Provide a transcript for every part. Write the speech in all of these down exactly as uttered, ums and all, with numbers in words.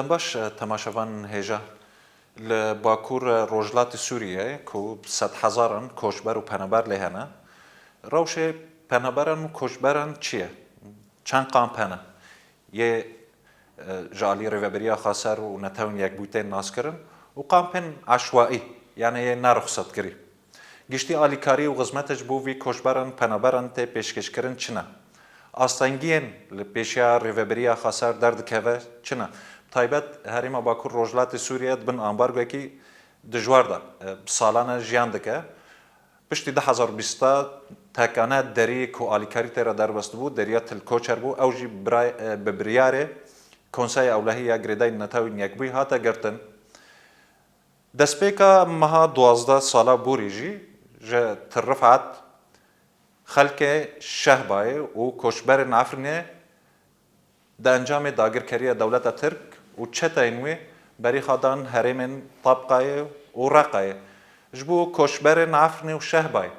Baş, e, temaşevan hêja. Li Bakur, e, Rojhilatê Sûriyê ku sedhezaran koçber û penaber lê hene, rewşê penaberan û koçberan çi ye? Çend kamp hene? Yê, e, ji alî Rêveberiya Xweser û Netewên Yekbûyî tên naskirin û kampên eşwaî, yanî yê nerixsetkirî. Giştî alîkarî û xizmetê ji bo vî koçberan, penaberan tê pêşkêşkirin çi ne? Astengiyên li pêşiya Rêveberiya Xweser derdikeve çi ne? Bi taybet Herêma Bakur Rojhilatê Sûriyê di bin ambargoyekî dijwar de, e, bi salan e jiyan dike. Piştî du hezar û bîst tekane derî ku alîkarî tê re derbas dibû, deriya Til Koçer bû. Ew jî biray-, e, bi biryarê Konseya Ewlehî ya Girêdayî Netewên Yekbûyî hate girtin. Destpêka meha duwazdeh sala borî jî ji Til Rifat xelkê Şehbayê û koçberên Efrînê di encamê dagirkeriya dewleta Tirk û çeteyên wê berî xwe dan herêmên Tabqayê û Reqayê. Ji bo koçberên Efrînê û Şehbayê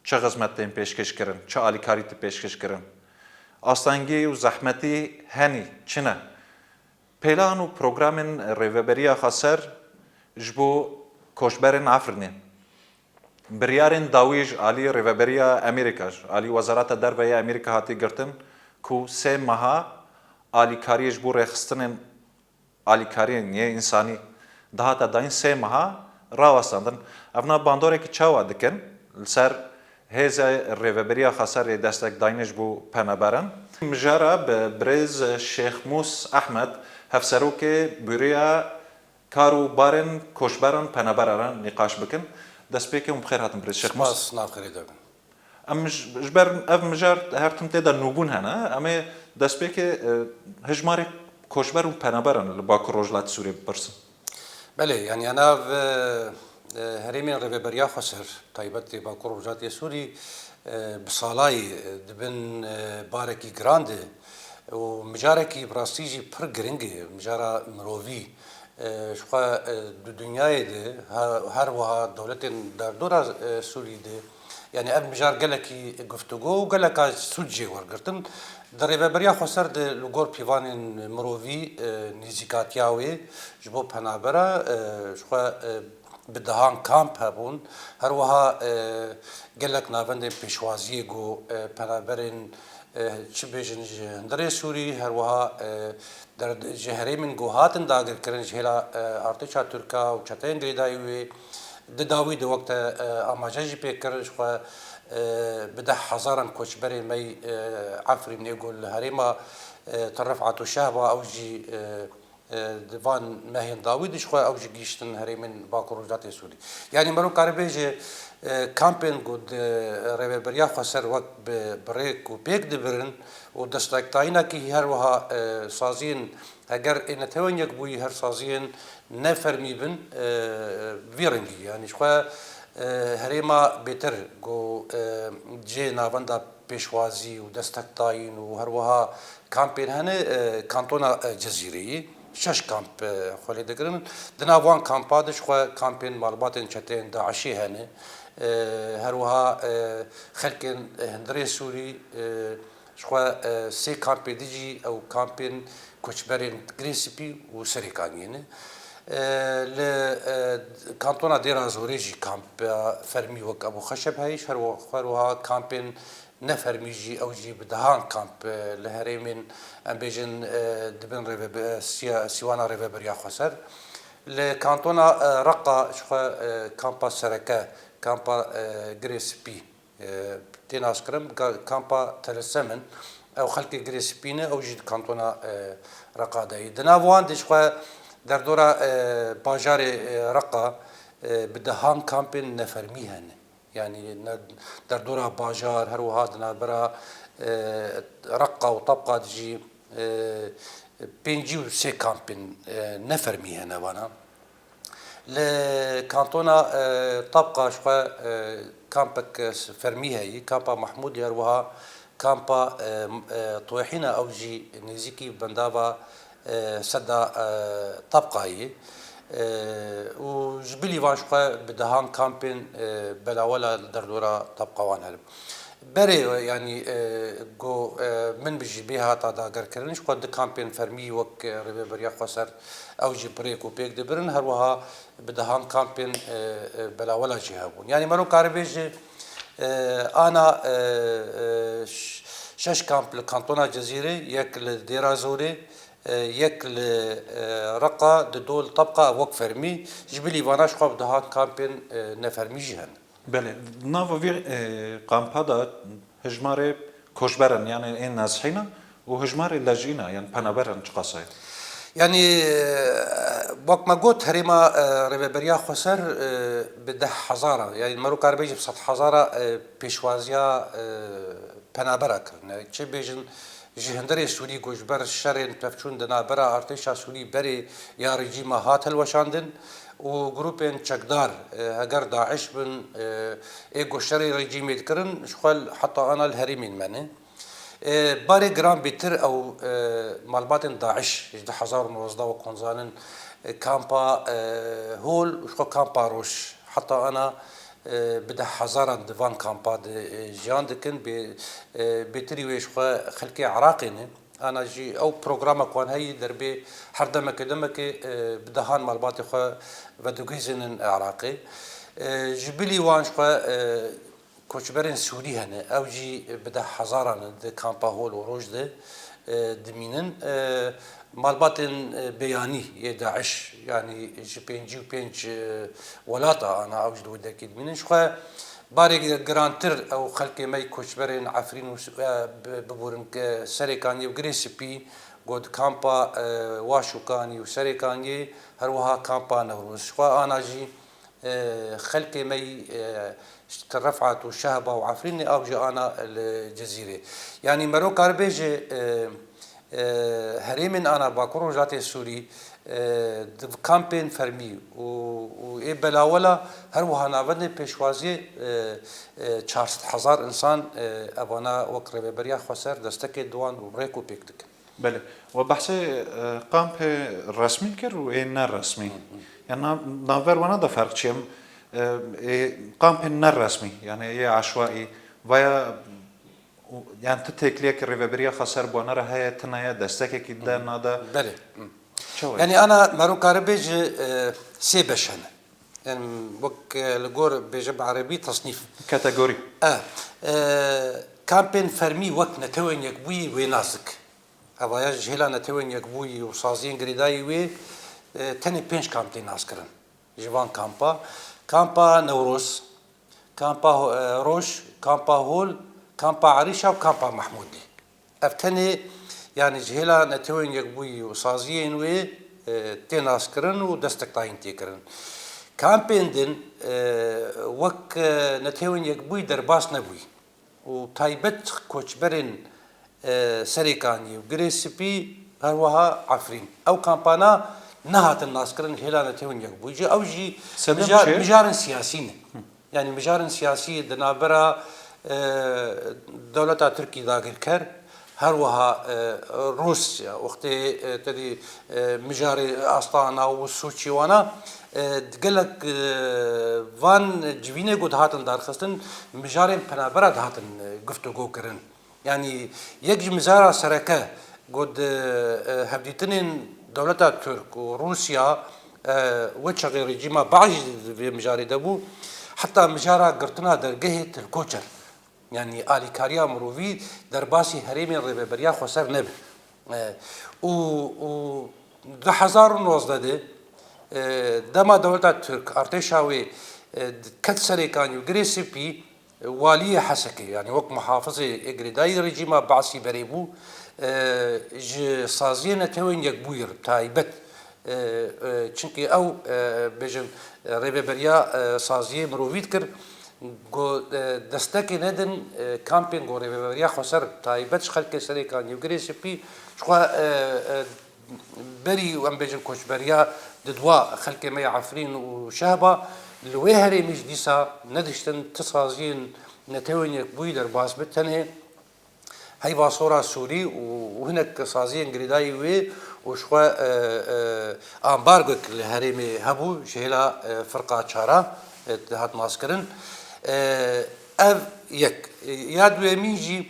çi xizmet tên pêşkêş kirin, çi alîkarî tê pêşkêş kirin? Astengî û zehmetî henî çi ne? Plan û programên Rêveberiya Xweser ji bo koçberên Efrînê. Biryarên dawî ji alî Rêveberiya Amerîka, ji alî Wezareta Derve ya Amerîka hatî girtin ku sê meha alîkariyê ji bo rêxistinên alîkariyên yê însanî dihate dayîn sê meha rawestandin. Ev nav bandoreke çawa dikin li ser hêzê Rêveberiya Xweser ê destekdayînê ji bo penaberan? Mijara bi birêz Şêxmûs Ehmed, hevserokê Bureya Kar û Barên Koçberan Penaberan re nîqaş bikin. Destpêkê hûn bi xêr hatin birêz Şêxmûs. Spas, nav xêrê de bin. Em ji, ji ber ev mijar her tim tê de nûbûn hene, em ê destpêkê, e, hejmarê koçber û penaberan li Bakur Rojhilatê Sûriyê bipirsin. Belê, yanî ev, e, e, herêmên Rêveberiya Xweser, taybet ê Bakur Rojhilatê Sûrî, e, bi salayî, e, dibin, e, barekî giran de û mijarekî bi rastî jî pir giring e, mijara mirovî. E, ji xwe, e, di dinyayê de he-, her wiha dewletên derdora, e, Sûrî de, yanî ev mijar gelekî guftûgo û geleka sûc jê wergirtin. Di Rêveberiya Xweser de li gor pîvanên mirovî, e, nêzîkatiya wê ji bo penabera, e, ji xwe, e, bi dehan kamp hebûn. Her wiha, e, gelek navendên pêşwaziyê ku, e, penaberên, e, çi bêjin ji hundirê Sûrî, her wiha, e, der-, ji herêmên ku hatin dagirkirin ji hêla, e, artêşa Tirka û çeteyên girêdayî wê di dawî de wek te, e, amaje jî pê kir, ji xwe, e, bi deh hezaran koçberê me yî, e, Efrînê ku li herêma, e, Til Rifat û Şehba ew jî, e, e, di van mehên dawî de ji xwe ew jî gihîştin herêmên Bakur Rojhilatê Sûrî. Yanî mero karibêje, e, kampên ku di Rêveberiya Xweser wek bi, bi rêk û pêk dibirin û destekdayînekî her wiha, e, saziyên heger ê Netewên Yekbûyî her saziyên nefermî bin, e, vî rengî. Yanî ji xwe, e, herêma bêtir ku, e, cihê navenda pêşwazî û destekdayîn û her wiha kampên hene, e, kantona, e, Cezîreyê. Şeş kamp, e, xwe lê digirin. Di nav wan kampa de ji xwe kampên malbatên çeteyên DAIŞê hene. E, her wiha, e, xelkên, e, hundirê Sûrî, e, ji xwe, e, sê kampê din jî ew kampên koçberên Girê Spî û Serêkaniyê ne. E, li, e, kantona Dêra Zorê jî kampa fermî wek Ebû Xeşeb heye, her wi-, her wiha kampên nefermî jî, ew jî bi dehan kamp, e, li herêmên, em bêjin, e, di bin rêvebe-, siya-, sîwana Rêveberiya Xweser. Li kantona, e, Reqa ji xwe, e, kampa sereke, kampa, e, Girê Spî, e, tê naskirin, ga-, kampa Telesemin. Ew xelkê Girê Spî ne, ew jî di kantona, e, Reqa de ye. Di nav wan de ji xwe derdora, e, bajarê, e, Reqa, e, bi dehan kampên nefermî hene. Yanî ne, derdora bajar, her wiha di navbera, e, Reqa û Tabqa de jî, e, pêncî û sê kampên, e, nefermî hene vana. Li kantona, e, Tabqa ji xwe, e, kampek, e, fermî heye, kampa Mahmûdê, her wiha kampa, e, e, Tuhîna, ew jî nêzîkî bendava e, seda, e, Tabqayê, e, û ji bilî van ji xwe bi dehan kampên, e, belawela li derdora Tabqa wan hene. Berê, yanî, e, ku, e, min bi jî bê hata dagerkirin, ji xwe di kampên fermî wek, e, Rêveberiya Xweser ew jî bi rêk û pêk dibirin, her wiha bi dehan kampên, e, e, belawela jî hebûn. Yanî mero karibêje, e, ana, e, e, ş-, şeş kamp li Kantona Cezîrê, yek li Dêra Zorê, e, yek li, e, Reqa, dido li Tebqa wek fermî, ji bilî vana ji xwe bi dehan kampên, e, nefermî jî hene. Belê, di nava vî, e, kampa de hijmarê koçberan, yanî ên nezhîna û hijmarê lejîna, yan penaberan çiqas e? Yanî, e, wek me got, herêma, e, Rêveberiya Xweser, e, bi deh hezara, yanî mero karibêje bi sed hezara, e, pêşwaziya, e, penabera kirine. Çi bêjin, ji hundirê Sûrî ku ji ber şerên pevçûn di navbera artêşa Sûrî berê ya rejîma hat hilweşandin û grûpên çekdar, e, heger DAIŞ bin, e, ê ku şerê rejîmê dikirin, ji xwe heta ana li herêmên me ne. E, barê giran bêtir ew, e, malbatên DAIŞ ji du hezar û nozdeh wek hûn zanin, e, kampa, e, Hol û ji xwe kampa Roj heta ana, e, bi deh hezaran di van kampa de, e, jiyan dikin. Bê, e, bêtirî wê ji xwe xelkê Iraqê ne. Ana jî ew programek wan heyî derbê her demeke demekê, e, bi dehan malbatê xwe vediguhêzînin Iraqê. E, ji bilî wan ji xwe, e, koçberên Sûrî hene. Ew jî bi deh hezaran di kampa Hol û Roj de, e, dimînin. E, malbatên, e, beyanî yê DAIŞ, yanî ji pêncî û pênc, e, welata ana ew ji li wê derkê dimînin. Ji xwe barê girantir ew xelkê me yî koçberên Efrîn û, e, bi-, biborin ke Serêkaniyê û Girê Spî, got kampa, e, Waşûkanî û Serêkaniyê, her wiha kampa Newroz. Ji xwe ana jî, e, xelkê me yî, e, ji Refat û Şehba û Efrînê ew jî ana li Cezîrê. Yanî mero karibêje, e, e, herêmên ana Bakur Rojatê Sûrî, e, di kampên fermî û, û ê belawela her wiha navendên pêşwaziyê, e, e, çar sed hezar insan, e, evana wek Rêveberiya Xweser destekê di wan û rêk û pêk dikin. Belê. We behsê, e, kampê resmî kir û ê neresmî. Hı hı. Ya nav-, navber wana de ferq çi ye? E, ê kampên neresmî, yani ê eşwaî, veya, yani ti têkiliyek Rêveberiya Xweser bi wana re heye, tune ye, destekekî de, hı hı, nade? Belê. Hı. Çawa ye? Yani ana mero karibêje, e, sê beş hene. Yani wek, e, li gor bêje bi erebî tesnîf. Kategorî. E, e, kampên fermî wek Netewên Yekbûyî wê nas dik. Evaya ji hêla Netewên Yekbûyî û saziyên girêdayî wê, e, tenê pênc kamp tê naskirin. Ji van kampa, kampa Newroz, kampa Ho-, e, Roj, kampa Hol, kampa Erîşa û kampa Mehmûdlî. Ev tenê, yanî ji hêla Netewên Yekbûyî û saziyên wê, e, tê naskirin û destek tayîn tê kirin. Kampên din, e, wek, e, Netewên Yekbûyî derbas nebûyî. û taybet koçberên, e, Serêkaniyê û Girê Spî, her wiha Efrîn. Ew kampana nehatin naskirin hêla Netewên Yekbûyî. Ji ew jî Sebeb mijar-, çi? Mijarên siyasî ne. Hı. Yanî mijarên siyasî di navbera, e, dewleta Tirkî dagirker, her wiha, e, Rûsya, wextê, e, tedî, e, mijarê Astana û Sûçî wana, e, gelek, e, van civînê ku dihatin darxistin, mijarên penabera dihatin, e, guftûgo kirin. Yanî yek ji mijara sereke ku di, e, hevdîtinên dewleta Tirk û Rûsya, e, wê çaxê rejîma Baş jî di vê mijarê de bû, heta mijara girtina dergehê Tilkoçer. Yanî alîkariya mirovî derbasî herêmên Rêveberiya Xweser nebe. E, û, û du hezar û nozdeh de, e, dema dewleta Tirk, artêşa wê, e, ket Serêkanî û Girê Spî, e, waliyê Hesekê, yanî wek muhafizê ê girêdayî rejîma Basî berê bû, e, ji saziyê Netewên Yekbûyî re taybet, e, e, çimkî ew, e, bêjin, e, rêveberiya, e, saziyê mirovî dikir, Got, e, destekê nedin, e, kampên ku Rêveberiya Xweser taybet ji xelkê Serêkaniyê û Girê Spî, ji xwe, e, e, berî, em bêjin, koçberiya didwa xelkê me ya Efrîn û Şehba, li wê herêmî jî dîsa nediştin ti saziyên Netewên Yekbûyî derbas bi, tenê Heyva Sora Sûrî û, û hinek saziyên girêdayî wê û ji xwe, e, e, ambargoyek li herêmê hebû, ji hêla, e, firqa çara, e, dihat naskirin. E, Ev yek. Ya duyemîn jî,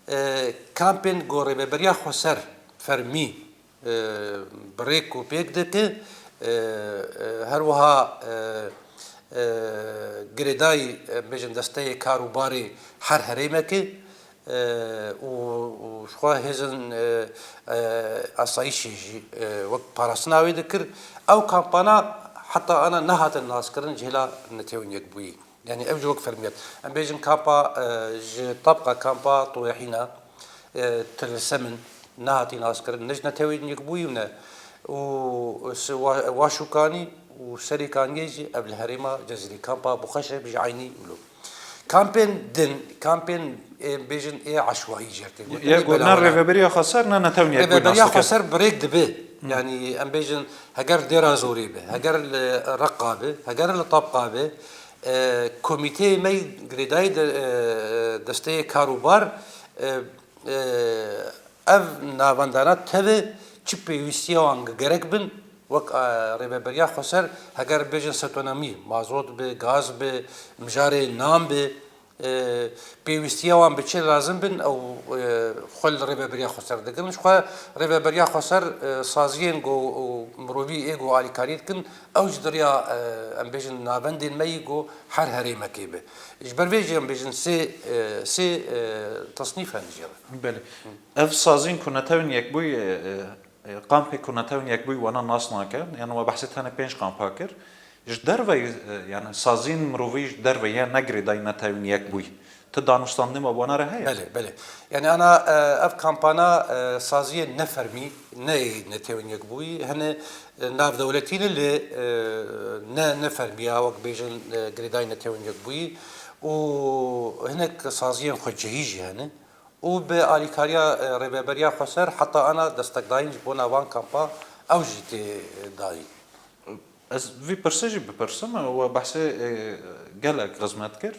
e, kampên ku Rêveberiya Xweser fermî, e, bi rêk û pêk dike, e, e, her wiha, e, e, girêdayî, e, bêjin desteyê kar û barê her herêmekê, e, û, û ji xwe hêzên, e, e, asayîşê jî, e, wek parastina wê dikir. Ew kampana heta ana nehatin naskirin ji hêla Netewên Yekbûyî. Yanî ev jî wek fermiyet. Em bêjin kampa, e, ji tabqa kampa Tuwehîna, e, Tilsemin nehatî naskirin, ne ji Netewên Yekbûyî û ne. Û si-, wa-, Waşûkanî û Serêkaniyê jî ev li herêma Cezîrê. Kampa Buxeşe bi ji eynî wilo. Kampên din, kampên ê bêjin ê eşwayî jê tê gotin, Yek ê got ne belavana. Rêveberiya Xweser, ne Netewên Yekbûyî Rêveberiya nasdike. Xweser bi rêk dibe. Yanî em bêjin heger li Dêra Zorê be, heger li Reqa be, heger li Tabqa be, e, komîteyê me girêdayî de, e, desteyê kar û bar, e, e, ev navendana teve çi pêwîstiya wan gerek bin, wek, e, Rêveberiya Xweser, heger bêjin setonemî, mazot be, gaz be, mijarê nan be, e, pêwîstiya wan bi çi lazim bin, ew, e, xwe li Rêveberiya Xweser digirin. Ji xwe Rêveberiya Xweser, e, saziyên ku, û mirovî ê ku alîkariyê dikin, ew ji diriya, e, em bêjin navendên me yî ku her herêmekê be. Ji ber vê jî em bêjin sê, e, sê, e, tesnîf hene jê re. Belê. Ev saziyên ku Netewên Yekbûyî, e, e, e, kampê ku Netewên Yekbûyî wana nas nake, yani we behsê tenê pênc kampa kir. Ji derveyî, e, yani saziyên mirovî ji derveyî ya ne girêdayî Netewên Yekbûyî. Ti danûstandinê me bi wana re heye? Belê, belê. Yani ana, e, ev kampana, e, saziyên nefermî, ne yê Netewên Yekbûyî, hene, e, navdewletî ne lê, e, ne, ne fermî ya, wek bêjin, e, girêdayî Netewên Yekbûyî. Û hinek saziyên xwecihî jî hene. Û bi alîkariya, e, Rêveberiya Xweser heta ana destekdayîn ji bona van kampa ew jî tê dayîn. Ez vî pirsê jî bipirsim, we behsê, e, gelek xizmet kir.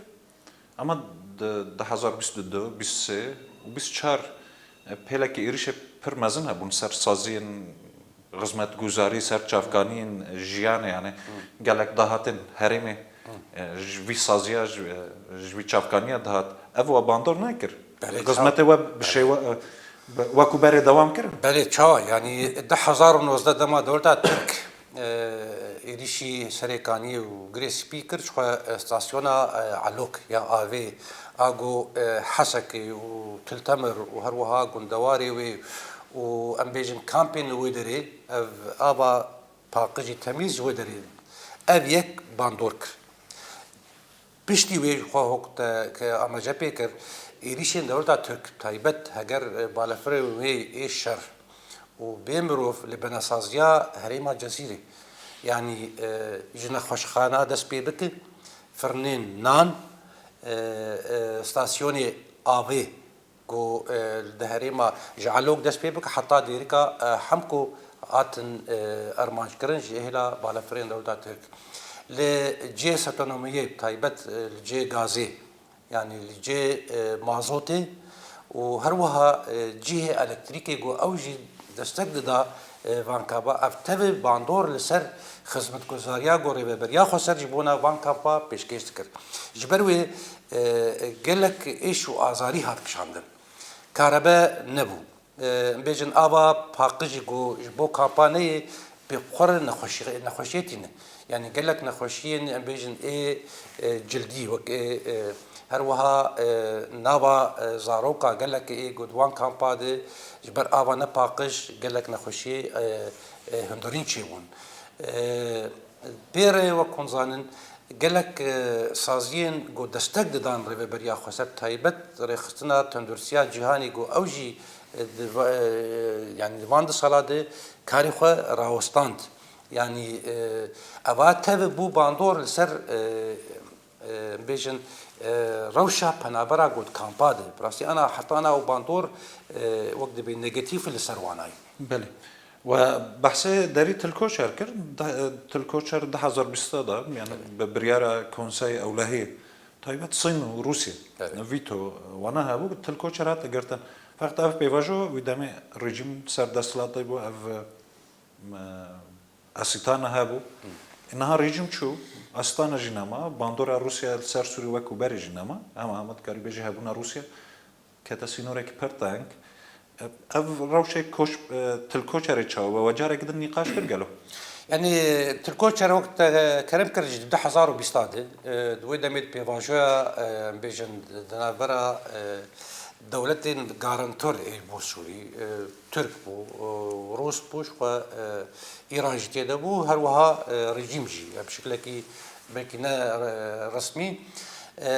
Ama di du hezar bîst û du, bîst sê û bîst çar, e, pêlekî êrîşê pir mezin hebûn ser saziyên xizmetguzarî, ser çavkaniyên jiyanê, yani gelek dahatên herêmê, e, ji vî saziya, ji, ji vî çavkaniya dihat. Ev we bandor nekir? Belê, Xizmetê we bi şêwe, e, bi, wekû berê dewam kirin? Belê, çawa? Yani du hezar û nozdeh dema dewleta Tirk, e, êrîşî Serêkaniyê û Girê Spî kir, ji xwe, e, stasyona, e, Elok ya avê, a ku, e, Hesekê û Tiltemir û her wiha gundewarê wê û em bêjin kampên li wê derê, ev ava paqijî temîz ji wê derê, ev yek bandor kir. Piştî wê ji xwe hok te ke amaje pê kir, êrîşên dewleta Tirk taybet heger, e, balafirên wê ê şer û bê mirov li benesaziya herêma Cezîrê, yanî, e, ji nexweşxana dest pê bike, firnên nan, e, e, stasyonê avê, ku, e, di herêma ji Elok dest pê bike heta Dêrika, e, Hemko hatin, e, armanckirin ji hêla balafirên dewleta Tirk. Li cihê setonomiyê taybet, e, li cihê gazê, yanî li cihê, e, mazotê û her wiha, e, cihê elektrîkê ku ew jî destek dida, e, van kaba. Ev tevî bandor li ser xizmetguzariya ku Rêveberiya Xweser ji bona van kampa pêşkêş dikir. Ji ber wê, e, gelek êş û azarî hat kişandin. Karebe nebû. E, em bêjin ava paqijî ku ji bo kampa neyê, pê xwe re nexweşî-, nexweşiyê tîne. Yanî gelek nexweşiyên, em bêjin, ê, e, cildî, wek ê, e, her wiha, e, nava, e, zaroka gelek ê ku di wan kampa de ji ber ava nepaqij gelek nexweşiyê, e, e, hundirîn çêbûn. E, pê re wek hûn zanin, gelek, e, saziyên ku destek didan Rêveberiya Xweser taybet rêxistina tenduristiya cîhanê ku ew jî, e, di va-, e, yanî di van du sala de karê xwe rawestand. Yanî, e, eva tevî bû bandor li ser, e, e, bêjin, e, rewşa penabera ku di kampa de. Bi rastî ana heta ana ew bandor, e, wek dibê negatîf li ser wan ayî. Belê. We behsê derî Til Koçer kir. De, Til Koçer du hezar bîst de, yani Belê. bi biryara Konsey Ewlehiyê, taybet Çîn û Rûsya, Belê. vîto wana hebû, Til Koçer hate girtin. Feqet ev pêvajo wî demê rejîm ser desthilatê bû, ev, me, Esîtana hebû. Niha rejîm çû, Astana jî nema, bandora Rûsya li ser Sûrî wekû berê jî nema. Hema hema dikarî bêjî hebûna Rûsya kete sînorekî pir teng. Ev rewşê koç, e, Til Koçerê çawa be? We careke din nîqaş kir gelo? Yanî Til Koçer wek te kerem kir jî di du hezar û bîst de, e, di wê demê di pêvajoya, e, em bêjin di navbera, e, dewletên garantor ê bo Sûrî, e, Tirk bû, e, Rûs bû, ji xwe, e, Îran jî tê de bû, her wiha, e, rejîm jî, e, bi şiklekî belkî ne, e, resmî. E,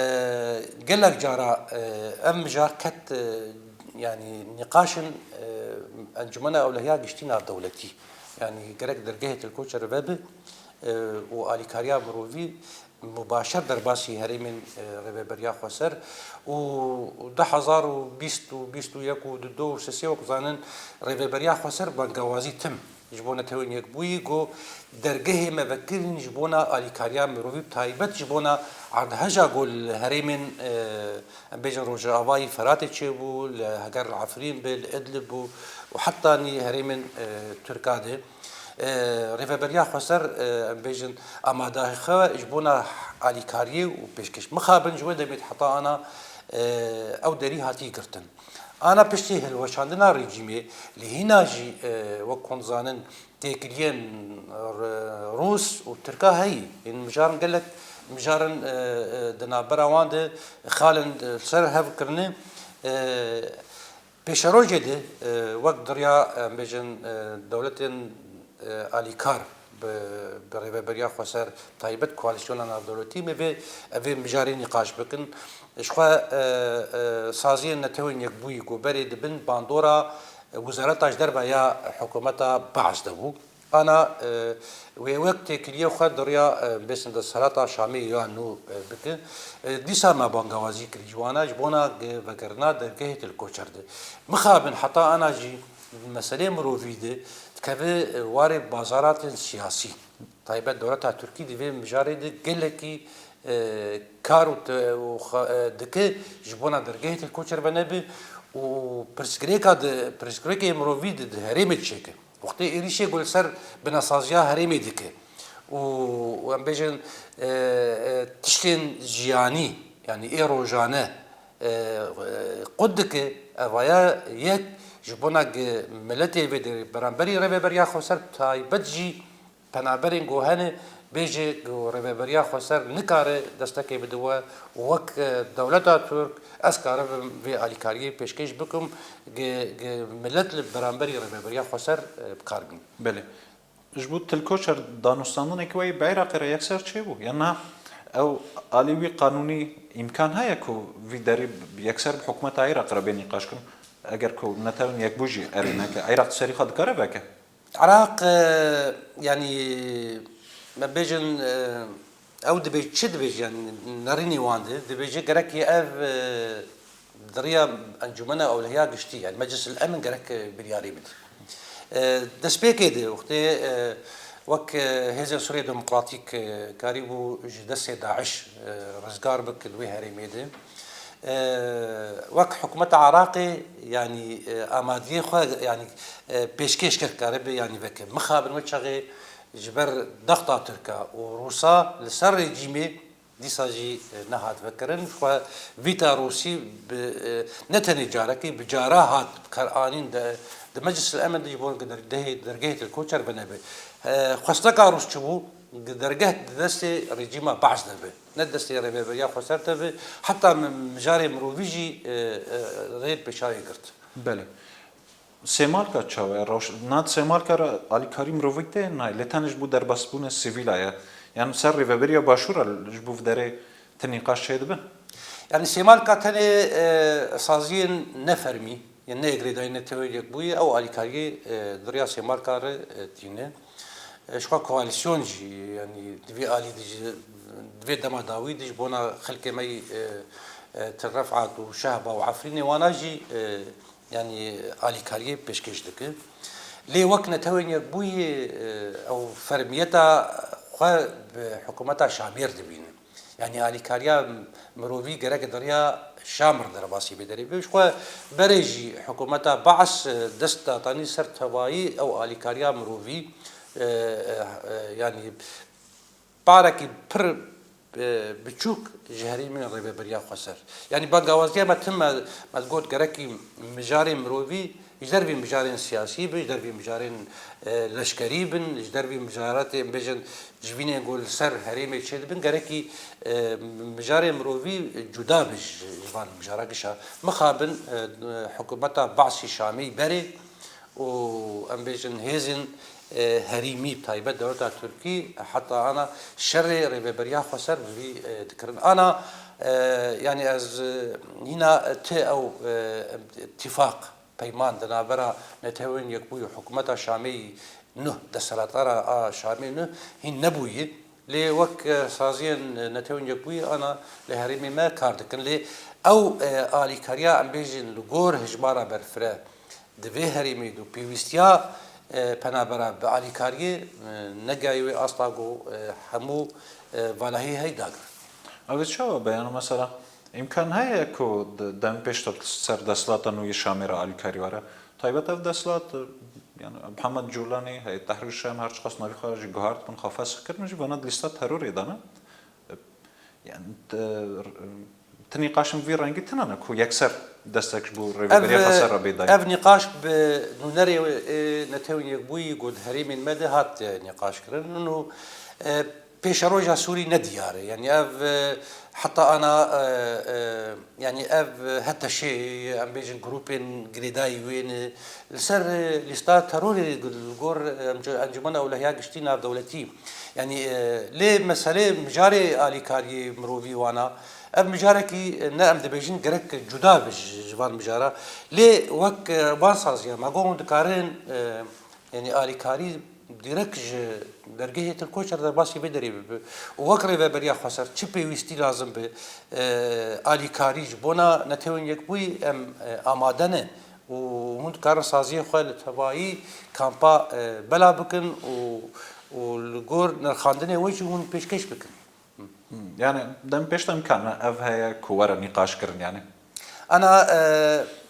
gelek cara, e, ev mijar ket, e, yanî nîqaşin, e, Encûmena Ewlehiya Giştî Navdewletî. Yanî gerek dergehê Til Koçer vebe, e, û alîkariya mirovî mubaşer derbasî herêmên, e, Rêveberiya Xweser û du hezar û bîst û bîst û yek û du û du û sê wek zanin Rêveberiya Xweser bangawazî tim ji bo Netewên Yekbûyî got dergehê me vekirin ji bona alîkariya mirovî bi taybet ji bona erdheja ku li herêmên, e, em bêjin rojavayî Feratê çêbû, li Heger li Efrîn be, li Idlib bû û hetanî herêmên, e, Tirka de. E, Rêveberiya Xweser, e, em bêjin, amadahî xwe ji bona alîkariyê û pêşkêş. Mixabin ji wê demê heta ana, e, ew derî hatî girtin. Ana piştî hilweşandina rejîmê, li hîna jî, e, wek hûn zanin, têkiliyên R-, Rûs û Tirka heyî. Yên mijarin gelek mijarin, e, e, di navbera wan de xalin, e, li ser hev kirine. E, Pêşerojê de, e, wek di riya, em bêjin, e, dewletên, e, alîkar bi, bi Rêveberiya Xweser, taybet koalîsyona navdewletî, me vê, ev ê mijarê nîqaş bikin. Ji xwe, e, e, saziyên Netewên Yekbûyî ku berê di bin bandora, e, Wezareta ji Derve ya hikûmeta Baas de bû. Ana, e, wê wek têkiliyê xwe di riya, e, bêsin desthilata Şamê ya nû, e, bike. E, dîsa me bangawazî kirî ji wana ji bona ge-, vekirina dergehê Til Koçer de. Mixabin heta ana jî meselê mirovî de dikeve, e, warê bazaratên siyasî. Taybet dewleta Tirkî di vê mijarê de gelekî, e, kar û te-, û xa-, e, dike ji bona dergehê Til Koçer venebe û pirsgirêka di, pirsgirêkê mirovî de di herêmê çêke. Wextê êrîşê ku li ser binesaziya herêmê dike û, û em bêjin, e, e, tiştên jiyanî, yanî ê rojane, e, e, qut dike, evaya yek ji bona ku miletê vê derê beramberî Rêveberiya Xweser, taybet jî penaberên ku hene, bêje ku Rêveberiya Xweser nikare destekê bide we û wek, e, dewleta Tirk ez karibim vê alîkariyê pêşkêş bikim, ge, ge milet li beramberî Rêveberiya Xweser, e, bi kar bîn. Belê. Ji bo Til Koçer danûstandinekî wê bi Iraqê re yekser çêbû? Yan na ew alî wî qanûnî îmkan heye ku vî derî yekser bi hikûmeta Iraqê re bê nîqaşkirin? Eger ku Netewên Yekbû jî erê neke, Iraq serî xwe dikare veke? Iraq, e, yanî, me bêjin, e, ew dibê-, çi dibêje, yanî, nerînê wan de, dibêje gerekê ev, e, di riya Encûmena Ewlehiya Giştî, yanî Meclis el Emin gerek, e, biryarê bide. E, destpêkê de wextê, e, wek, e, Hêzên Sûriye Demokratîk, e, karîbû ji destê DAIŞ, e, rizgar bike li wê herêmê de. E, wek hikûmeta Iraqê, yanî, e, amadiyê xwe, yanî, e, pêşkêş kir, karibe, yanî veke. Mixabin wê çaxê ji ber dexta Tirka û Rûsa li ser rejîmê dîsa jî, e, nehat vekirin. Xwe vîta Rûsî bi, e, ne tenê carekî, bi cara hat bi kar anîn de, di Meclis el Emin de ji bo dergehê, dergehê Til Koçer venebe. E, xwesteka Rûs çi bû? Dergeh di destê rejîma Baas de be. Ne destê Rêveberiya Xweser de be. Heta mi-, mijarê mirovî jî, e, e, rê pêşayê girt. Belê. Sêmalka çawa ye? Rewş-, na di sêmalka re alîkarî mirovî tê nayê, lê tenê ji bo derbasbûnê sivîla ye. Yan ser rêveberiya Başûr re ji bo vê derê ti nîqaş çêdibin? Yanî sêmalka tenê, e, saziyên nefermî, yên ne yek rêdayî ne tewê yek bûyî, ew alîkariyê, e, di riya sêmalka re, e, tîne. E, ji xwe koalîsyon jî, yanî di vê alî de jî, di vê dema dawî de ji bona xelkê me yî, e, e, Til Refat û Şehba û Efrînê wana jî, e, yanî alîkariyê pêşkêş dike. Lê wek Netewên Yekbûyî, e, ew fermiyeta xwe bi hikûmeta Şamê re dibîne. Yanî alîkariya mirovî gerek di riya Şam re derbasî bê derê. Ji xwe berê jî hikûmeta Baas, e, dest datanî ser tevayî ew alîkariya mirovî, e, e, e, yanî parekî pir, e, biçûk ji herêmên Rêveberiya Xweser. Yanî bangawaziya me tim me, me digot gerekî mijarê mirovî ji dervî mijarên siyasî bin, ji dervî mijarên, e, leşkerî bin, ji dervî mijaretê, em bêjin, civînên ku li ser herêmê çêdibin, gerekî, e, mijarê mirovî cuda bi ji, ji van mijara gişa. Mixabin, e, hikûmeta Be'sî Şamê berê û, em bêjin, hêzên, e, herêmî, bi taybet dewleta Tirkî, heta ana şerê Rêveberiya Xweser bi vî, e, dikirin. Ana, e, yanî ez, e, hîna ti ew, e, tîfaq, peyman di navbera Netewên Yekbûyî û hikûmeta Şamê yî nuh, desthilatdara a Şamê nuh hîn nebûyî. Lê wek, e, saziyên Netewên Yekbûyî ana li herêmê me kar dikin. Lê ew, e, alîkariya, em bêjin, li gor hejmara berfireh di vê herêmê de û pêwîstiya, e, penabera bi alîkariyê, e, negayê wê asta ku, e, hemû, e, valahî hey dagir. Ev ê çawa be? Yani mesela îmkan heye ku de-, dem pêş de ser desthilata nû yê Şamê re alîkarî were? Taybet ev desthilat, e, yani Mihemed Culanî, Heyet Tehrîr Şam, her çiqas navî xwe jî guhart bin, xwe fesix kirin jî, vana di lîsta terorê de ne. E, yani, te-, Ti nîqaşin vî rengî tune ne ku yekser destek ji bo Rêveberiya Xweser re bê dayîn? Ev nîqaş bi nûnerê, e, Netewên Yekbûyî ku di herêmên me de hat, e, nîqaş kirin û, e, pêşeroja Sûrî ne diyar e. Yanî ev, e, heta ana, e, e, yanî ev, e, HTŞ'ê, em bêjin grûpên girêdayî wê ne, li ser, e, lîsta terorê li gor, e, Encû-, Encûmena Ewlehiya Giştî Navdewletî. Yanî, e, lê meselê mijarê alîkariyê mirovî wana, ev mijarekî, e, ne em dibêjin gerek cuda be ji, ji van mijara. Lê wek, e, van saziya me got hûn dikarin, e, yanî alîkarî dîrek ji dergehê Tirkoçer derbasî vê derê bibe. Û wek Rêveberiya Xweser çi pêwîstî lazim be, e, alîkarî ji bona Netewên Yekbûyî em, e, amade ne. Û hûn dikarin saziyên xwe li tevayî kampa, e, bela bikin û, û li gor nirxandinê we jî hûn pêşkêş bikin. Hmm, yani dem pêş de imkan ev heye ku were nîqaş kirin yani? Ana, e,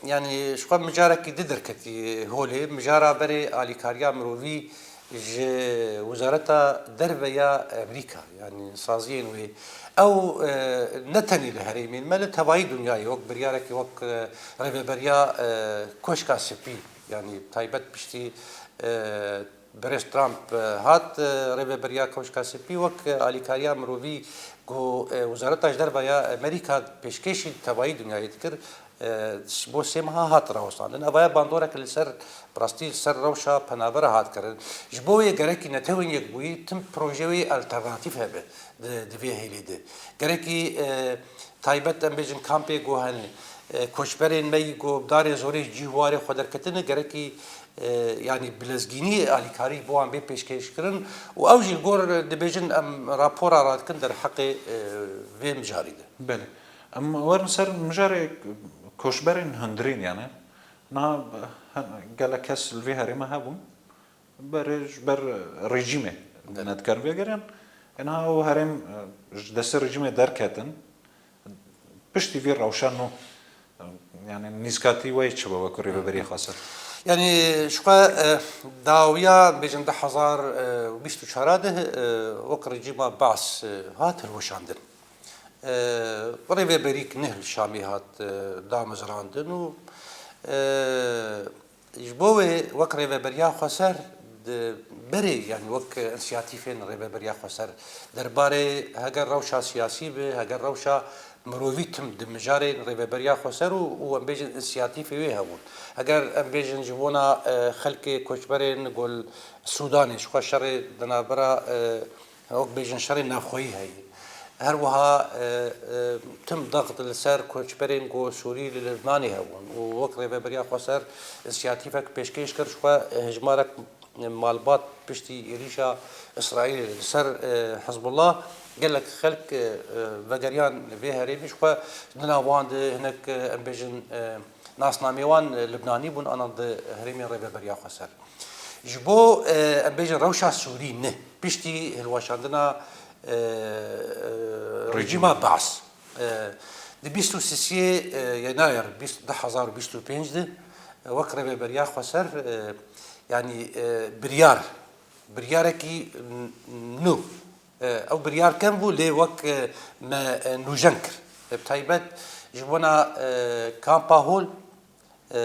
yani ji xwe mijarekî di derketî holê, mijara berê alîkariya mirovî ji Wezareta Derve ya Amerîka, yani saziyên wê. Ew, e, ne tenê li herêmên me, li tevayî dinyayê wek biryarekî wek, e, Rêveberiya, e, Koşka Spî, yani taybet piştî, e, Birêz Trump, e, hat, e, Rêveberiya Koşka Spî wek, e, alîkariya mirovî ku, e, Wezareta ji Derve ya Amerîka pêşkêşî tevayî dinyayê dikir, e, ji bo sê meha hat rawestandin. Evaya bandorek li ser, bi rastî li ser rewşa penabera hat kirin. Ji bo wê gerekî Netewên Yekbûyî tim projeyê alternatîf hebe di, di vê hêlê de. Gerekî, e, taybet em bêjin kampê ku hene, e, koçberên me yî ku bi darê zorê ji cî û warê xwe derketine, gerekî, e, yanî bi lezgînî alîkarî ji bo wan bê pêşkêşkirin û ew jî li gor dibêjin em rapora radikin derheqê, e, vê mijarî de. Belê. Em werin ser mijarê koçberên hundirîn yani. Niha, e, gelek kes li vê herême hebûn. Berê ji ber rejîmê Belê. nedikarin vegeriyan. Êna ew herêm, e, ji destê rejîmê derketin. Piştî vî rewşa nû, e, yani nîzkatî we çi be wek rêveberiya Xweser? Yani ji xwe, e, dawiya bêjin du hezar û bîst û çar de, e, wek rejîma Baas, e, hat hilweşandin. E, rêveberîk neh li Şamê hat, e, damezrandin û, e, Ji bo wê wek Rêveberiya Xweser di berê, yanî wek însiyatîfên Rêveberiya Xweser derbarê heger rewşa siyasî be, heger rewşa mirovî tim di mijarê Rêveberiya Xweser û, û em bêjin însiyatîfê wê hebûn. Heger em bêjin ji bona, e, xelkê koçberên ku li Sûdanê ji xwe şerê di navbera, e, Wek bêjin şerê navxweyî heye. Her wiha, e, e, tim daxt li ser koçberên ku Sûrî li Libnanê hebûn û wek Rêveberiya Xweser însiyatîfek pêşkêş kir, ji xwe, e, hejmarek malbat piştî êrîşa Îsraîlê li ser, e, Hizbullah gelek xelk, e, e, vegeriyan vê herêmî ji xwe di nav wan de hinek, e, em bêjin, e, nasnamê wan, e, Libnanî bûn, ana di herêmên Rêveberiya Xweser. Ji bo, e, em bêjin rewşa Sûrî ne, piştî hilweşandina, e, e, Rejîma. rejîma Baas, e, di bîst û sisiyê, e, Yenayar bîst, du hezar û bîst û pênc de, e, wek Rêveberiya Xweser, e, yanî, e, biryar, biryarekî n-, nû, Ew biryar kem bû, lê wek, e, me, e, nûjen kir. E, bi taybet ji bona, e, kampa Hol, e,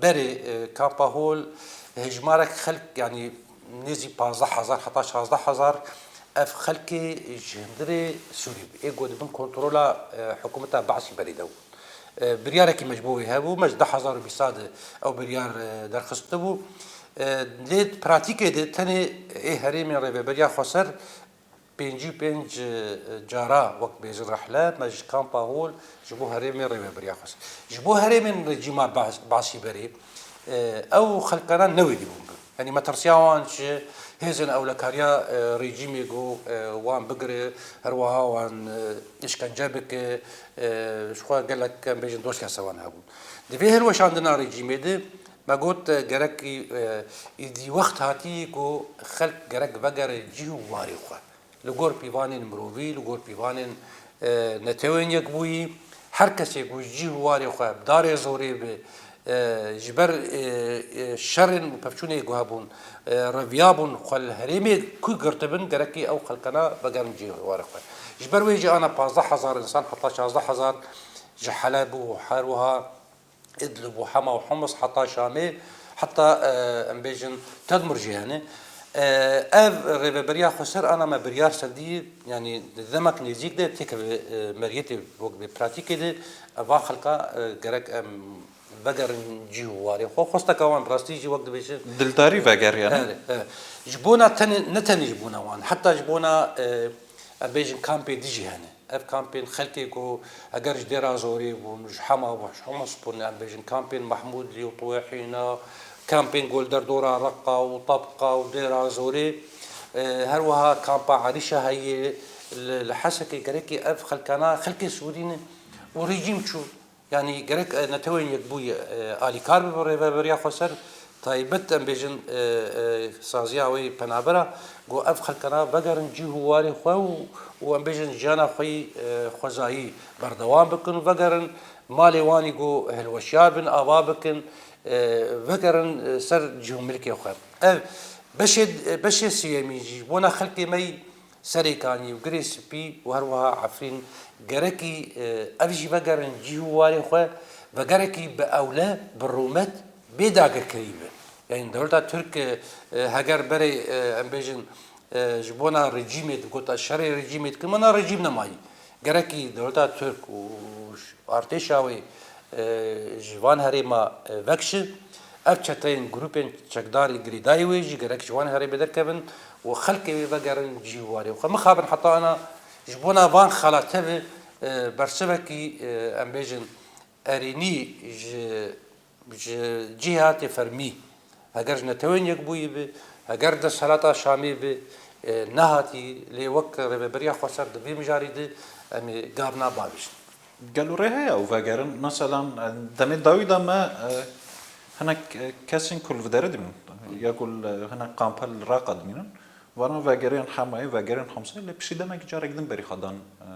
berê, e, kampa Hol hejmarek xelk, yanî nêzî pazdeh hezar heta şazdeh hezar ev xelkê ji hundirê Sûrî bû. Ê ku di bin kontrola, e, hikûmeta Be'sî berê de bû. E, biryarekî me ji bo wê hebû, me ji du hezar û bîst de ew biryar, e, derxistibû. E, lê di pratîkê de tenê ê herêmên Rêveberiya Xweser pêncî û pênc, e, cara, wek bêjin rehle, me ji kampa Hol ji bo herêmên Rêveberiya Xweser. Ji bo herêmên rejîma Baş-, Başî berê, e, ew xelkana newêdî bûn bin. Yanî me tirsiya wan ji hêzên ewlekariya, e, rejîmê ku, e, wan bigire, her wiha wan, e, îşkence bike, e, ji xwe gelek, em bêjin, doz kese wan hebûn. Di vê hilweşandina rejîmê de me got, e, gerekî, e, îdî wext hatî ku xelk gerek vegere cih û warê xwe. Li gor pîvanên mirovî, li gor pîvanên, e, Netewên Yekbûyî, her kesê ku ji cih û warê xwe bi darê zorê bi, e, ji ber, e, e, şerên û pevçûnê ku hebûn, e, reviyabûn xwe li herêmê ku girtibin, gerekî ew xelkana vegerin cih û warê xwe. Ji ber wê jî ana pazdeh hezar însan heta şazdeh hezar ji Heleb û her wiha Idlib û Hema û Humus heta Şamê, heta, e, em bêjin Tedmur jî hene. E, ev Rêveberiya Xweser ana me biryar sendî, yanî di demek nêzîk de têkeve, e, meriyetê wek bi pratîkê de, e, van xelka, e, gerek em vegerin cih û warê xwe. Xwesteka wan bi rastî jî wek dibêjin. Dildarî vegeriyane. Erê, e. Ji bona tenê, ne tenê ji bona wan, heta ji bona, e, em bêjin kampê dijî hene. Ev kampên xelkê ku heger ji Dêra Zorê bûn, ji Hema bûn, ji Humus bûn, em bêjin kampên Mehmûdlî û Tuwehîna, kampên ku li derdora Reqa û Tebqa û Dêra Zorê, e, her wiha kampa Erîşa heye, li, li Hesekê gerekî ev xelkana xelkê Sûrî ne û rejîm çû. Yanî gerek, e, Netewên Yekbûyî, e, alîkar bibe Rêveberiya Xweser, taybet em bêjin, e, e, saziya wê penabera, ku ev xelkana vegerin cih û warê xwe û, û em bêjin jiyana xwe yî, e, xwezayî berdewam bikin û vegerin malê wan yî ku hilweşiyar bin, ava bikin, e, vegerin, e, ser cih û milkê xwe. Ev beşê, beşê sêyemîn jî ji bona xelkê me yî Serêkanî û Girê Spî û her wiha Efrîn gerekî, e, ev jî vegerin cih û warê xwe, vegerekî bi ewle, bi rûmet, bê dagirkerî be. Yanî dewleta Tirk, e, e, heger berê, e, em bêjin, e, ji bona rejîmê, digota şerê rejîmê dikin, mana rejîm nemayî. Gerekî dewleta Tirk û artêşa wê, e, ji van herêma, e, vekişin. Ev çeteyên grûpên çekdarî girêdayî wê jî gerek ji wan herêmê derkevin û xelkê wê vegerin cî û warê xwe. Mixabin heta ana ji bona van xala tevî, e, bersivekî, e, em bêjin erênî ji, ji cihê hatê fermî. Heger ji Netewên Yekbûyî bi, heger desthilata Şamê bi, e, nehatî, lê wek Rêveberiya Xweser di vê mijarî de em ê gavna bavêjin. Gelo rê heye ew vegerin? Meselan, e, demê dawî de me, e, hinek, e, kesên ku li vê derê dimînin, ya ku li hinek kampa li Reqa dimînin, vana vegerên Hemayê, vegerên Homsê, lê piştî demekî carek din berî xwe dan, e,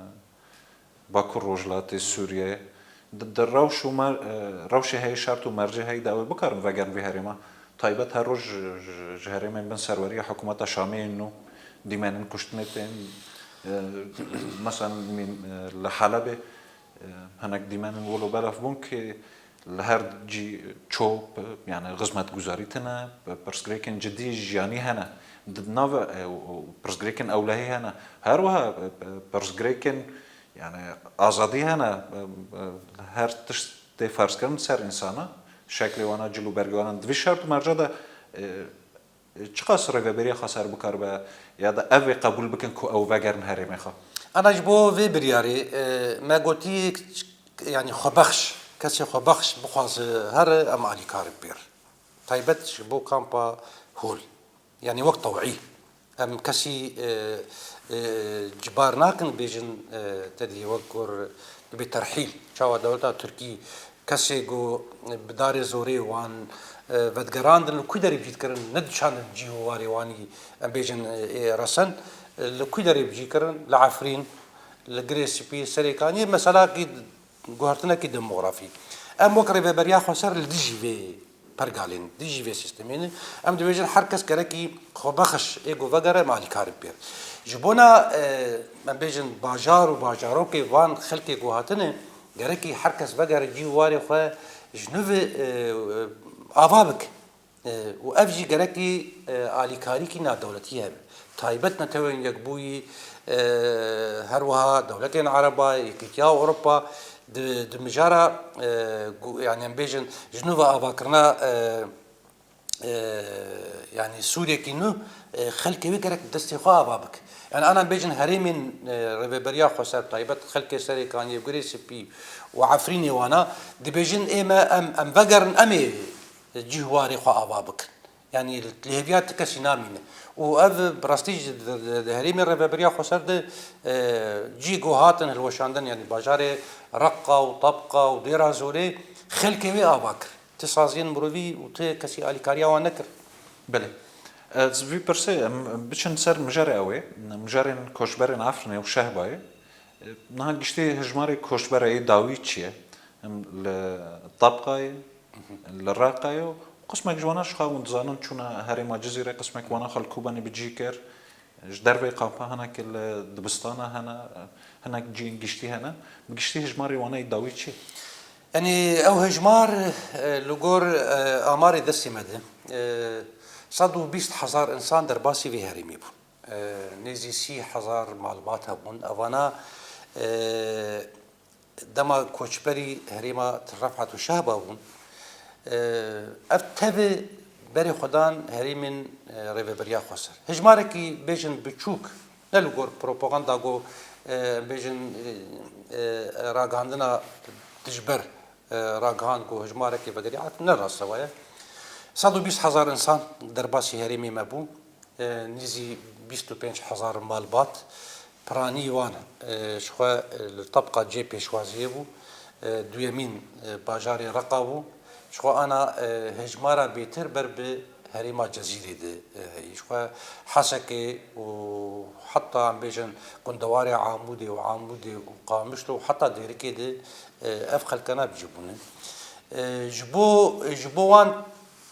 Bakur Rojhilatê Sûriyeyê. Di, di rewş û mer-, e, rewşê heyî, şert û mercê heyî de ew ê bikarin vegerin vê herêma. Taybet her roj ji, ji, ji herêmên bin serweriya hikûmeta Şamê yên nû dîmenên kuştinê tên, e, mesela mîn-, e, li Helebê, e, hinek dîmenên wilo belaf bûn ki li her cî çop, yani xizmetguzarî tune, pirsgirêkên cidî jiyanî hene. Di nav, e, û, û pirsgirêkên ewlehî hene. Her wiha, e, e, pirsgirêkên, yani, azadî hene, e, e, her tişt tê ferzkirin ser însana, şeklê wana, cil û bergê wana. Di vî şert û merca de, e, çiqas Rêveberiya Xweser bikaribe ya da ev ê qebûl bikin ku ew vegerin herêmê xwe? Ana ji bo vê biryarê, e, me gotî, yanî xwebexş, kesê xwebexş bixwaze here, em alîkar bibêr. Taybet ji bo kampa Hol. Yanî wek tewî. Em kesî, e, e, cibar nakin, bêjin, e, te dî wek gor dibe terhîl. Çawa dewleta Tirkî kesê ku bi darê zorê wan, e, vedigerandin, li ku derê bi cî dikirin, nediçandin cî û warê wanî, em bêjin, e, ê resen, e, li ku derê bi cî kirin, li Efrîn, li Girê Spî, Serêkaniyê, meselakî guhertinekî demografî. Em wek Rêveberiya Xweser li dijî vê pergalên, dijî vê sîstemê ne. Em dibêjin her kes gerekî xwebexiş ê ku vegere, em alîkar bibêr. Ji bona, e, em bêjin bajar û bajarokê van xelkê ku hatine, gerekî her kes vegere cî û warê xwe ji nû ve, e, ava bike. E, û ev jî gerekî, e, alîkarîkî navdewletî hebe. Taybet Netewên Yekbûyî, e, her wiha dewletên Ereba, Yekîtiya Ewropa, di, di mijara, e, gu-, yanî em bêjin ji nû ve avakirina, e, e, yanî Sûriyekî nû, e, xelkê wê gerek bi destê xwe ava bike. Yanî ana bêjin herêmên, e, Rêveberiya Xweser, taybet xelkê Serêkaniyê, Gurê Spî û Efrînê wana, dibêjin ê me em, em vegerin, em ê cî û warê xwe ava bikin. Yanî li hêviya ti kesî namîne. Û ev bi rastî jî di, di, di herêmê Rêveberiya Xweser de, e, cî ku hatin hilweşandin, yanî bajarê Reqa û Tabqa û Dêra Zorê xelkê wê ava kir. Ti saziyên mirovî û ti kesî alîkariya wan nekir. Belê. Ez vî pirsê, em biçin ser mijarê ew ê, mijarên koçberên Efrînê û Şehbayê. Niha giştî hejmarê koçbera yê dawî çi ye? Em li Tabqayê, li Reqayê û qismek ji wana ji xwe hûn dizanin çûne herêma Cizîrê, qismek wana xwe li Kobanê bi cî kir. Ji derveyî kampa hinekî li dibistana hene, hinek cihên giştî hene. Bi giştî hejmarê wana yê dawî çi? Yanî ew hejmar, e, li gor, e, amarê destê me de, e, sed û bîst hezar însan derbasî vê herêmê bûn. E, nêzî sî hezar malbat hebûn. Evana, e, dema koçberî herêma Til Refhat û Şehba bûn, e, ev tevî berê xwe dan herêmên, e, Rêveberiya Xweser. Hejmarekî bêjin biçûk, ne li gor propaganda ku, e, bêjin, e, e, ragihandina dijber, e, ragihand ku hejmarekê vegeriya, ne rast e, waye. Sed û bîst hezar însan derbasî herêmê me bûn. E, nêzî bîst û pênc hezar malbat, piranî wan, e, ji xwe, e, li Tabqa cê pêşwaziyê bû, e, duyemîn, e, bajarê Reqa bû. Ji xwe ana, e, hejmara bêtir ber bi herêma Cezîrê de, e, heyî. Ji xwe Hesekê û heta em bêjin gundewarê Amûdê û Amûdê û Qamişlo û heta Dêrikê de, e, ev xelkana bi cî bûne. E, ji bo, ji bo wan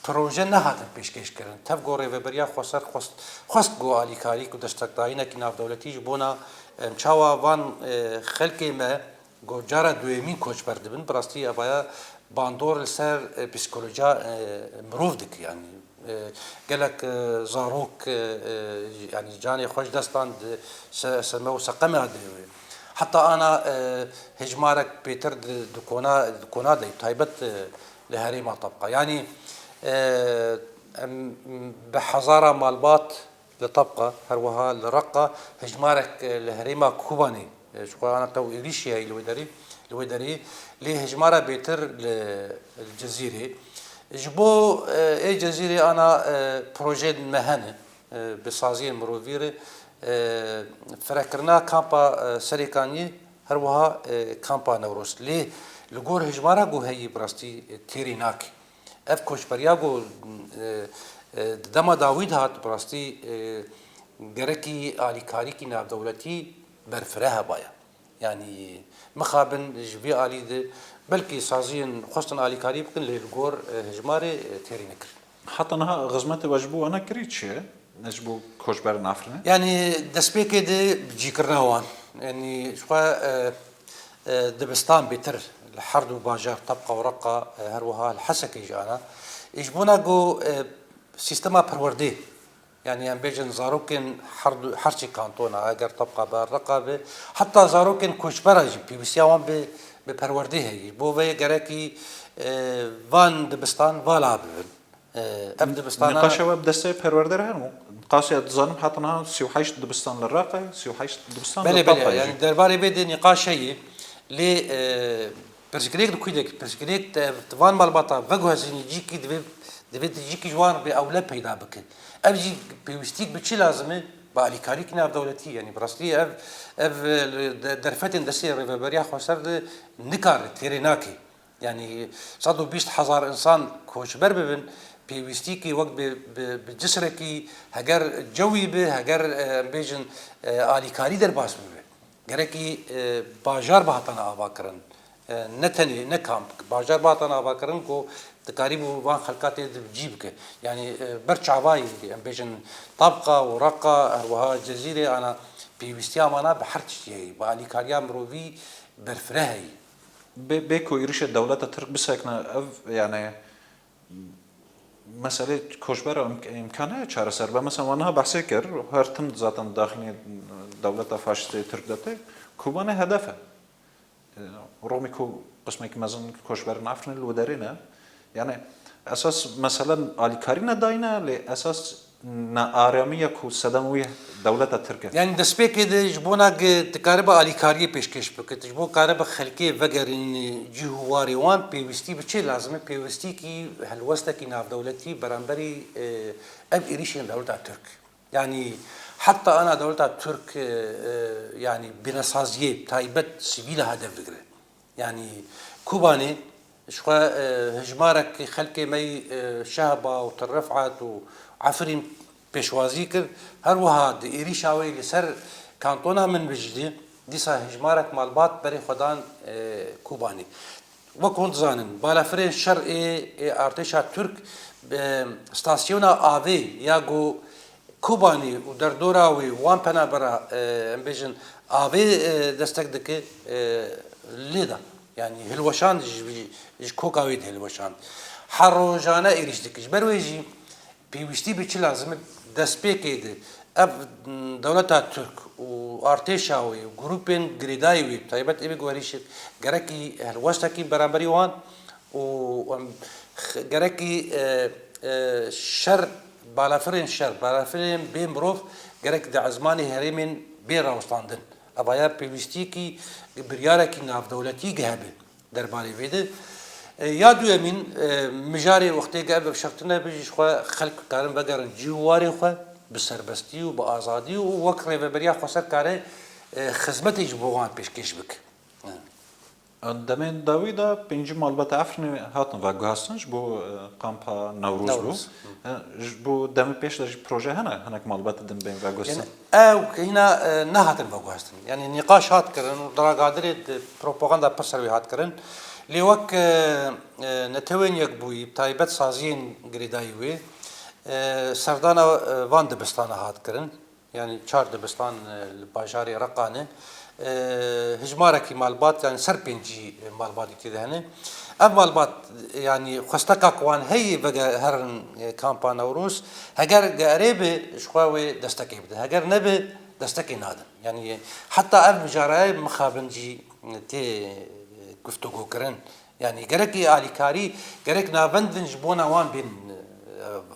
proje nehatin pêşkêşkirin. Tev ku Rêveberiya Xweser xwest, xwest ku alîkarî ku destekdayînekî navdewletî ji bona, em, çawa van, e, xelkê me ku cara duyemîn koçber dibin, bi rastî evaya bandor li ser, e, psîkolojiya, e, mirov dike, yanî, e, gelek, e, zarok, e, e, yanî canê xwe ji dest dan di se-, seme û seqema de. Heta ana, e, hejmarek pêtir di, di kona, di kona de, taybet, e, li herêma Tabqa. Yanî, e, em, bi hezara malbat li Tabqa, her wiha li Reqa, hejmarek, e, li herêma Kobanê, e, ji xwe ana tew êrîşî heye li wê derê, li wê derê, lê hejmara bêtir li, li Cizîrê. Ji bo, e, ê Cizîrê ana, e, projeyên me hene, e, bi saziyên mirovî re, e, firekirina kampa, e, Serêkaniyê, her wiha, e, kampa Newroz. Lê li gor hejmara ku heyî bi rastî, e, têrê nake. Ev koçberiya ku, e, e, di dema dawî de hat, bi rastî, e, gerekî alîkarîkî navdewletî berfireh hebaya. Yanî mixabin ji vî alî de belkî saziyên xwestin alîkarî bikin, lê li gor, e, hejmarê, e, têrê nekirin. Heta niha xizmetê we ji bo wana kirî çi ye? Ne ji bo koçberên Efrînê? Yanî destpêkê de cîkirina wan. Yanî ji xwe, e, e, dibistan bêtir li her du bajar Tabqa û Reqa, e, her wiha li Hesekê jî ana. Ji bona ku, e, sîstema perwerdê, yanî em bêjin zarokên her du, her çî kantona, eger Tabqa be, Reqa be, heta zarokên koçbera jî pêwîstiya wan bi, bi perwerdê heye. Bo vê gerekî, e, van dibistan vala bibin. E, ev dibistana Nîqaşa we bi destê perwerder hene? Qasya dizanim heta niha sî û heşt dibistan li Reqayê, sî û heşt dibistan li Belê, belê, Tabqayê jî. Yanî derbarê vê de nîqaş heye. Lê, e, pirsgirêk li ku de, pirsgirêk te, te van malbata veguhezînî cîkî divê, divê tu cîkî ji wan bê ewle peyda bike. Ev jî pêwîstîk bi çi lazim e? Bi alîkarîkî navdewletî, yanî bi rastî ev, ev, e, de-, derfetên destê Rêveberiya Xweser de nikare, têrê nake. Yanî sed û bîst hezar însan koçber bibin, pêwîstîkî wek bi, bi, bi cisrekî heger cewî bi, heger, e, em bêjin, e, alîkarî derbas bibe. Gerekî, e, bajar bihatana avakirin. E, ne tenê, ne kamp, bajar bi hatan avakirin ku dikarîbû van xelka tê di cî bike. Yanî, e, ber çavayî, em bêjin, Tabqa û Reqa, her wiha Cezîrê, ana pêwîstiya wana bi her tiştî heyî, bi alîkariya mirovî berfireh heyî. Bê, bê ku êrîşê dewleta Tirk bisekine, ev, yani, meselê koçbera imk-, îmkan heye çareser be. Mesela, wan niha behsê kir, her tim zaten daxilî dewleta faşîstê Tirk de tê, Kobanê hedef e. Rûmî ku qismekî mezin koçberên Efrînê li wê derê ne. Yani, esas mesele alîkarî nedayîne, lê esas nearamiya ku sedema wî dewleta Tirk e. Yani destpêkê de ji bona ge dikaribe alîkariyê pêşkêş bike, ji bo karibe xelkê vegerin cih û warê wan, pêwîstî bi çi lazim e? Pêwîstîkî helwestekî navdewletî beramberî, e, ev êrîşên dewleta Tirk. Yani heta ana dewleta Tirk, e, e, yani binesaziyê taybet sivîla hedef digire. Yani Kobanê ji xwe, e, hejmarek xelkê me yî, e, Şehba û Til Refat û Efrîn pêşwazî kir. Her wiha di êrîşa wê li ser kantona Minbiclî dîsa hejmarek malbat berê xwe dan, e, Kobanê. Wek hûn dizanin, balafirên şer ê, ê artêşa Tirk, e, stasyona avê ya ku Kobanî û derdora wê wan penabera, e, em bêjin, avê, e, destek dike, e, lê da. Yani hilweşand ji, ji koka wê de hilweşand. Her rojane êrîş dike. Ji ber wê jî pêwîstî bi çi lazim e? Destpêkê de ev, m, dewleta Tirk û artêşa wê û grûpên girêdayî wê, bi taybet ê wê guherîşê, gerekî helwestekî beramberî wan û, em, x-, gerekî, e, e, şer, balafirên şer, balafirên bê mirov gerek di ezmanê herêmên bê rawestandin. Ev ya pêwîstiyekî, biryarekî navdewletî hebe derbarê vê de. E, ya duyemîn, e, mijarê wextê ge ev vekişandin be jî ji xwe xelk karin vegerin cî û warê xwe bi serbestî û bi azadî û wek rêveberiya xweser kare, e, xizmetê ji bo wan pêşkêş bike. Demên dawî de pêncî malbata Efrînê hatin veguhestin ji bo, e, kampa Newroz bû. Newroz. E, ji bo demê pêş de jî proje hene, hinek malbata din bên veguhestin? Yani ew hîna, e, nehatin veguhestin. Yani nîqaş hat kirin û diragadêrê di propaganda pir ser wê hat kirin. Lê wek, e, e, Netewên Yekbûyî, bi taybet saziyên girêdayî wê, e, serdana, e, van dibistana hat kirin. Yani çar dibistan, e, li bajarê Reqa ne. E, hejmarekî malbat, yani ser pêncî malbatî tê de hene. Ev malbat, yani xwesteka ku wan heye vegeherin, e, kampa Newroz, heger gerê be ji xwe wê destekê bide. Heger nebe destekê nadin. Yani heta ev mijarayê mixabin jî tê guftûgokirin. Yani gerekî alîkarî, gerek navend bin ji bona wan bên, e,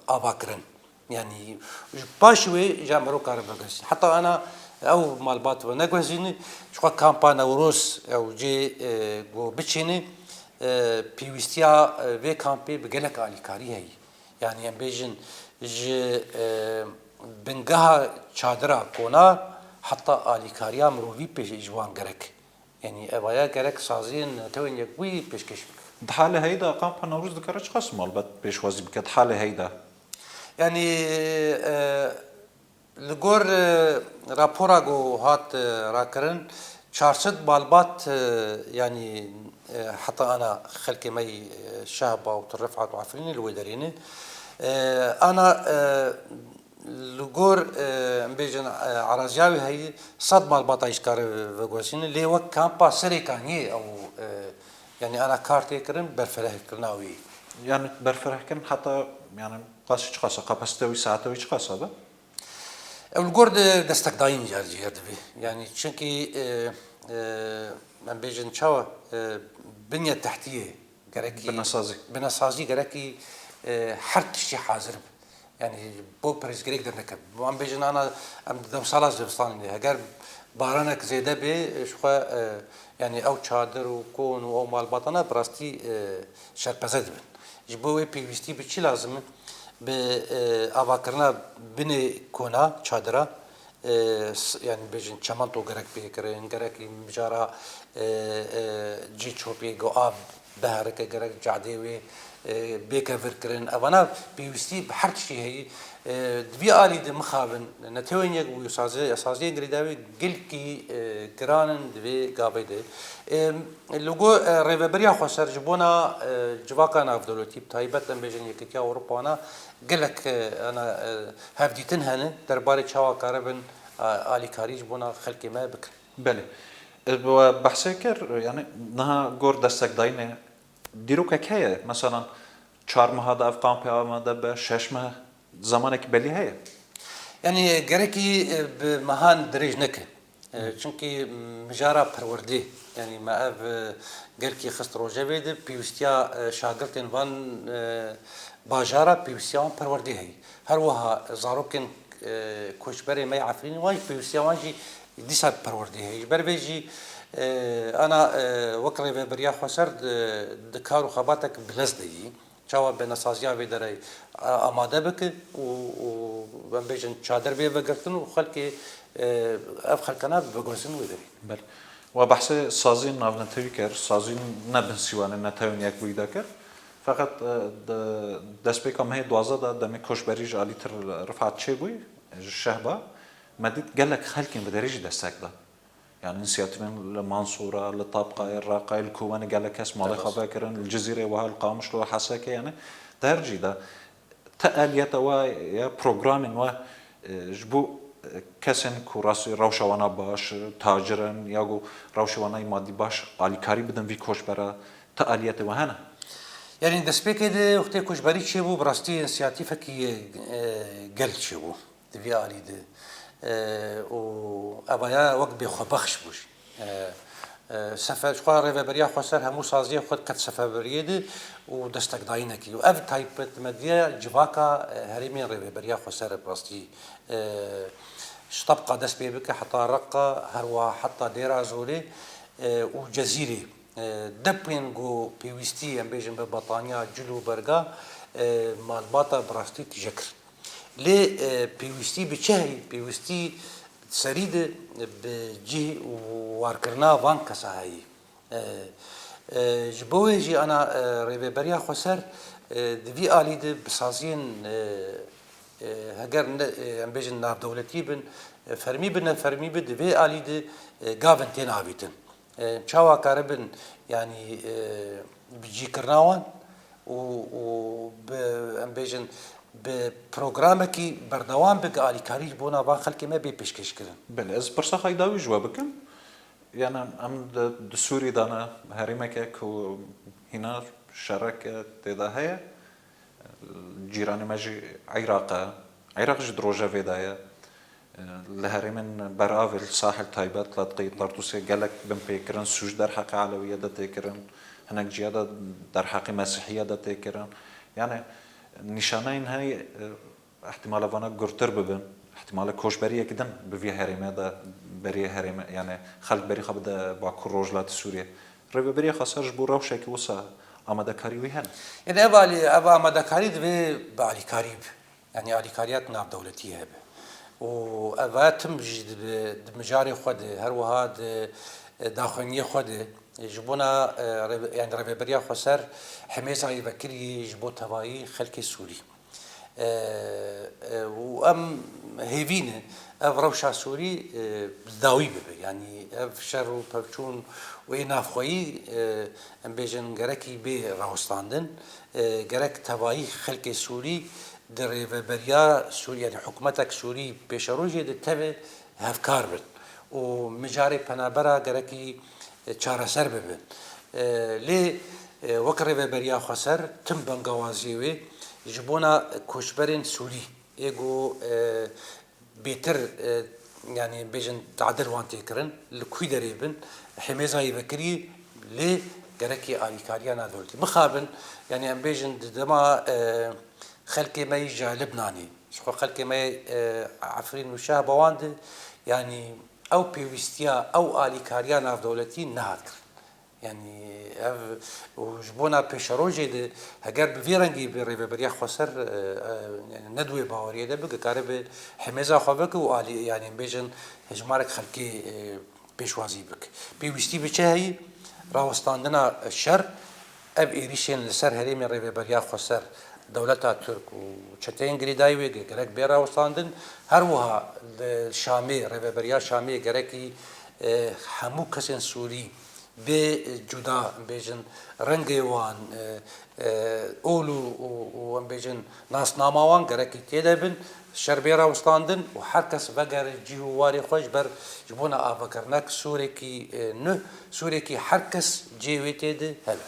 avakirin. Yani ji paş wê ji mero karin veguhestin. Heta ana ew malbat veneguhezîne, ji xwe kampa Newroz ew cê, e, ku biçîne, e, pêwîstiya, e, vê kampê bi gelek alîkarî heye. Yani em bêjin ji, e, bingeha çadira kona heta alîkariya mirovî pê ji wan gerek. Yani evaya gerek saziyên Netewên Yekbûyî pêşkêş bike. Di halê heyî de kampa Newroz dikare çiqas malbat pêşwazî bike di halê heyî de? Yani, e, li gor, e, rapora ku hat, e, rakirin, çar sed malbat, e, yani, e, heta ana xelkê me yî, e, Şehba û Til Refat û Efrînê li wê derê ne. E, ana, e, Li gor, e, em bêjin, e, eraziya wê heyî sed malbata jî dikare veguhesîne, lê wek kampa Serêkaniyê ew, e, yani ana kar tê kirin, berfirehkirina wî. Yani berfirehkirin heta, yani qas çiqas e, kapasite wî, saete wî çiqas e be? Ew li gor de destekdayîn car cî her divê. Yani çunkî, e, e, em bêjin çawa, e, binya tehtiyê gerekî, binesazî, binesazî gerekî, e, her tiştî hazir be. Yani bo perhêzgirêk derneke. Em bêjin ana em di demsala zivistanê ne. Heger baranek zêde bê, ji xwe, e, yani ew çadir û kon û ew malbatana bi rastî, e, şerpeze dibin. Ji bo wê pêwîstî bi çi lazim e? Bi, e, avakirina binê kona çadira, e, s-, yani bêjin çemento gerek pê kirin, gerek mijara, e, e, cî çopê go av biherike, gerek cadê wê, e, bêke vir kirin. Evana pêwîstî bi her tiştî heyî, E, di vî alî de mixabin netewên yek û sazê-, saziyên girêdawî gelkî, e, giran in di vê gavê de. E, li go, e, rêveberiya xweser ji bona, e, civaka navdewletî, bi taybet em bêjin Yekîtiya Ewropa wana gelek, e, ana, e, hevdîtin hene derbarê çawa karibin, e, alîkarî ji bona xelkê me bikin. Belê. E, we behsê kir, yani niha gor destekdayînê dîrokek heye. Meselan, çar meha de ev kampê amade be, şeş meh, zamanek belî heye? Yani gerekî, e, bi mehan dirêj neke. E, çunkî mijara perwerdê, yani me ev, e, gelkî xist rojevê de pêwîstiya, e, şagirtên van, e, bajara pêwîstiya wan perwerdê heye. Her wiha zarokên, e, koçberê me yê Efrînê wan jî pêwîstiya wan jî dîsa perwerdê heye. Ji ber vê jî, e, ana, e, wek rêveberiya xweser di, di kar û xebatek bilez de yî. Çawa bêhna saziya vê derê, e, amade bike û, û em bêjin çadir bê vegirtin û xelkê, e, ev xelkana veguhezin wê derê. Belê. We behsê saziyên navnetewî kir, saziyên ne binsîwanê netewên yekbûyî de kir. Feqet, e, di destpêka mehê duwazdeh de demê koçberî ji alî Tir Rifat çêbûyî, ji Şehba, me dît gelek xelkên bi derê jî destek dan. Yani însiyatîvên li Mansûra, li Tabqayê, Reqayê, li Kobanê gelek kes malê xwe vekirin, li Cizîrê wiha, li Qamişlo, Hesekê, yani di her cî de ti aliyeta wa ya programên wa, e, ji bo, e, kesên ku rastî rewşa wana baş, tacir in, ya ku rewşa wana yî madî baş alîkarî bidin vî koçbera, ti aliyetê we hene? Yani destpêkê de wextê koçberî çêbû, bi rastî însiyatîfekî, e, gel çêbû. Di vî alî de, e, û evaya wek bêxwebexş bû jî. E, e, sefer, ji xwe rêveberiya xweser hemû saziyên xwe diket seferberiyê de û destekdayînekî. Û ev taybetmediya civaka, e, herêmên rêveberiya xweser bi rastî, e, ji Tabqa dest pê bike heta Reqa, her wiha heta Dêra Zorê, e, û Cezîrê. E, depên ku pêwîstî, em bêjin bi betaniya cil û berga, e, malbata bi rastî tije kir. Lê, e, pêwîstî bi çi heyî? Pêwîstî serî de bi cih û warkirina van kesa heyî. E, e, ji bo wê jî ana, e, rêveberiya xweser, e, di vî alî de bi saziyên, e, e, heger ne, e, em bêjin navdewletî bin, e, fermî bi nefermî bi di vê alî de, e, gavin tên avîtin. E, çawa karibin, yanî, e, bi cîkirina wan û, û bi, em bêjin, bi programekî berdewam bike alîkarî ji bona van xelkê me bê pêşkêşkirin. Belê, ez pirsa xwe yê dawî ji we bikim. Yani em di, di Sûrî de ne, herêmeke ku hîna şereke tê de heye. Cîranê me jî Iraq e. Iraq jî di rojevê de ye. Li herêmên beravê, li Sahil taybet, Ledqî, Tartûsê gelek binpêkirin, sûc derheqê Elewiyê de tê kirin, hinek ciya de derheqê Mesîhiya de tê kirin. Yani nîşaneyên heyî, ihtimale vana gurtir bibin, ihtimale koçberiyek din bi vî herêmê de, berî herêmê, yani xelk berî xwe bide Bakur Rojhilatê Sûriyê. Rêveberiya Xweser ji bo rewşekî wisa amadekarî wî hene? Yani ev alî-, ev amadekarî divê bi alîkarî be. Yani alîkariya navdewletî hebe. Û ev tim jî di, di mijarê xwe de, her wiha di, e, daxuyaniyê xwe de, e, ji bona, e, rêve-, yani Rêveberiya Xweser hemêza yê vekirî ji bo tevayî xelkê Sûrî. E, e, û em hêvî ne ev rewşa Sûrî, e, bi dawî bibe. Yani ev şer û pevçûn û ê navxweyî, e, em bêjin gerekî bê rawestandin. E, gerek tevayî xelkê Sûrî di rêveberiya Sûrî, yani hikûmetek Sûrî pêşerojê de teve hevkar bin û mijarê penabera gerekî, e, çareser bibin. E, lê, e, wek Rêveberiya Xweser tim bangawaziyê wê ji bona koçberên Sûrî ê ku, e, bêtir, e, yani bêjin tadil wan tê kirin, li kû derê bin, hêmêza yê vekirî lê gerekî alîkariya navdewletî. Mixabin, yani em bêjin di dema, e, xelkê me yî ji Libnanê, ji xwe xelkê me yê, e, Efrîn û Şehba wan de, yani ew pêwîstiya, ew alîkariya navdewletî nehat kirin. Yani ev û ji bona pêşerojê de heger bi vî rengî bi Rêveberiya Xweser, e, e, yani ne di wê baweriyê de bike, kare bi hemêza xwe veke û alî, yani bêjin hejmarek xelkê, e, pêşwazî bike. Pêwîstî bi çi heyî? Rawestandina şer, ev êrîşên li ser herêmê Rêveberiya Xweser dewleta Tirk û çeteyên girêdayî wê ge-, gerek bê rawestandin. Her wiha li Şamê, rêveberiya Şamê gerekî, e, hemû kesên Sûrî bê cuda, em bêjin, rengê wan, e, e, ol û, û, û, em bêjin, nasnama wan gerekî tê de bin, şer bê rawestandin û her kes vegere cih û warê xwe ji ber, ji bona avakirina sûrekî, e, nuh, sûrekî her kes cihê wê tê de hebe.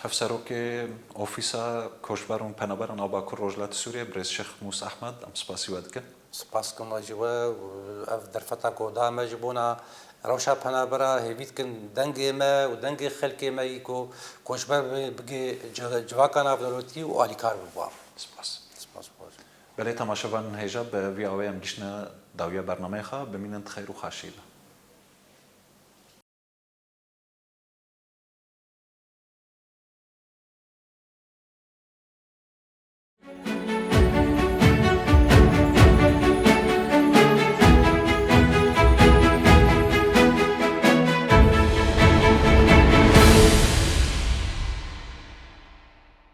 Hevserokê Ofîsa Koçber û Penaberan a Bakur Rojhilatê Sûriyê, birêz Şêx Mûs Ehmed, em spasî we dikin. Spas dikim we ji we û ev derfeta ku da me ji bona rewşa penabera, hêvî dikin dengê me û dengê xelkê me yî ku koçber bi-, bigê ci-, civaka navdewletî û alîkar biba. Spas. Spas, spas. Belê, temaşevanên hêja, bi vî awê em giştine dawiya bernameyê xwe, bimînin di xeyr û xweşî de.